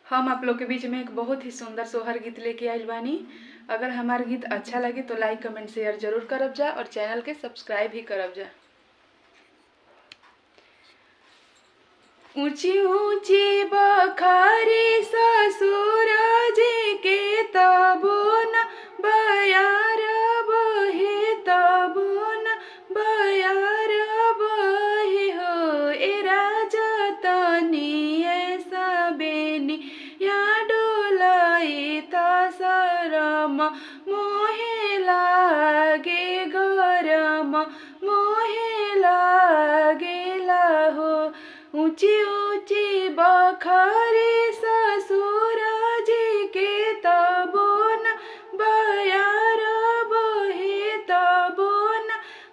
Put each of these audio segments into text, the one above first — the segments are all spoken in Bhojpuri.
हम आप लोग के बीच में एक बहुत ही सुंदर सोहर गीत लेके आइल बानी। अगर हमार गीत अच्छा लगे तो लाइक कमेंट शेयर जरूर करब जा और चैनल के सब्सक्राइब भी करब जा। ऊंची ऊंची बखारी ससुर जी के तबो न बयार बहे, तबो न बयार बहे हो। ए राजा तनी ऐसा बेनी या डोलाई ता शरम मोहे लागे गरम मोहे लागेला हो। ऊंची ऊंची बखरी ससुर जी के तबो न बयार बहे, तबो न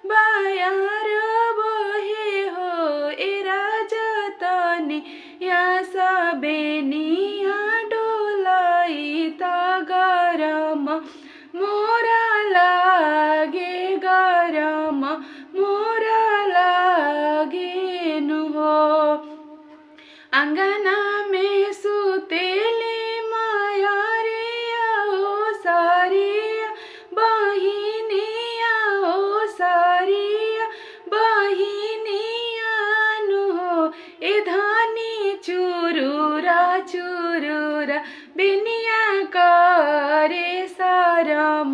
बयार बहे हो। ए राजा तनी या सबेनिया डोलाई ता गरम मोरा लागे गरम मोरा लागे नु हो। अंगना में सुतेली मायारिया ओ सारिया बहिनिया ओ सारिया बहिनिया नु हो। ए धानी चुरुरा चुरुरा बिनिया करे शरम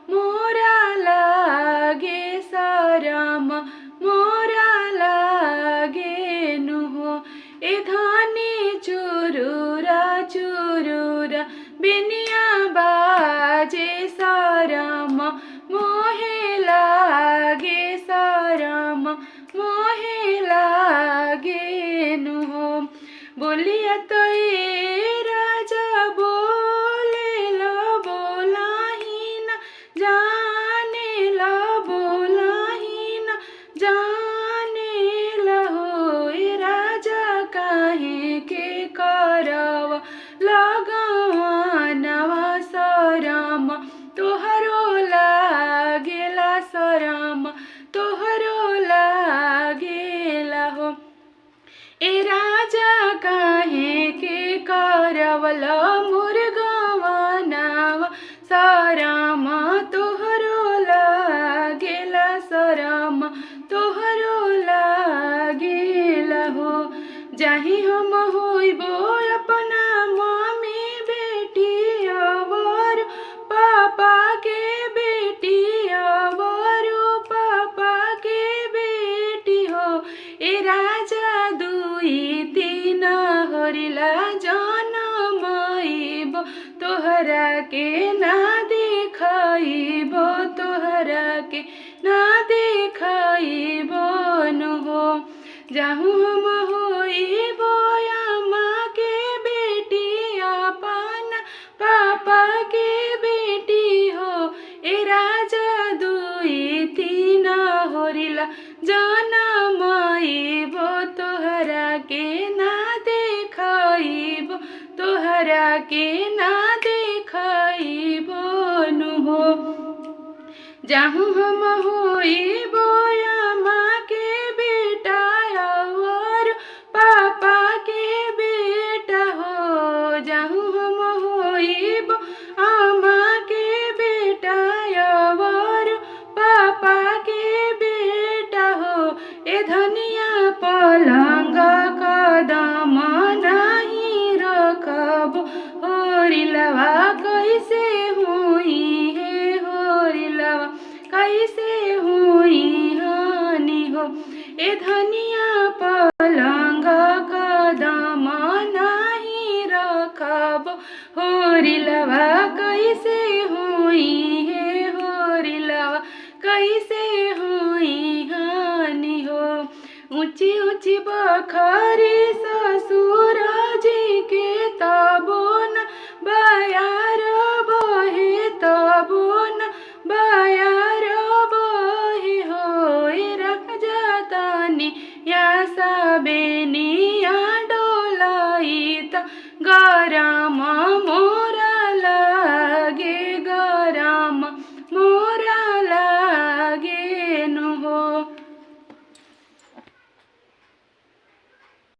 मोरा लागे शरम मोरा लागे नु हो। ए धानी चुरुरा चुरुरा बिनिया बाजे शरम मोहे लागे शरम मोहे लागे नु हो। बोलिया तो ए राजा बोले लो बोलाही न जाने लो बोलाही न जाने लो। ए राजा काहे के करव लगवानवा शरम तोहरो लागेला शरम तोहरो लागेला हो। ए राजा काहे के करवल मुर्गवानावा शरम तोहरो लागेला शरम तोहरो लागेला हो। जाहि हम होइबो अपना मम्मी बेटी अवर पापा के बेटी अवर पापा के बेटी हो। ए राजा दुई तीन हरिला जनमइब तोहरा के ना देखइब तोहरा के ना देखइब नु हो। जाहु हम होइबो अम्मा के बेटी अपन पापा के बेटी हो। ए राजा दुई तीन होरिला जनमइब तोहरा के ना देखइब तोहरा के ना देखइब नु हो। जाहु हम होइबो अम्मा के बेटा और पापा के बेटा हो। जाहु हम होइबो अम्मा के बेटा और पापा के बेटा हो। ए धनिया पलंग कदम नाही रखब होरिलवा कैसे हुई हे होरिलवा कैसे हुई हानि हो। ए धनिया पलंग कदम नाही रखब होरिलवा कैसे हुई हे होरिलवा कैसे हुई हानि हो। ऊंची ऊंची बखरी ससुर जी के तबो न बयार बहे, तबो न बयार बहे हो। ए राजा तनी या सबेनिया डोलाई त गरम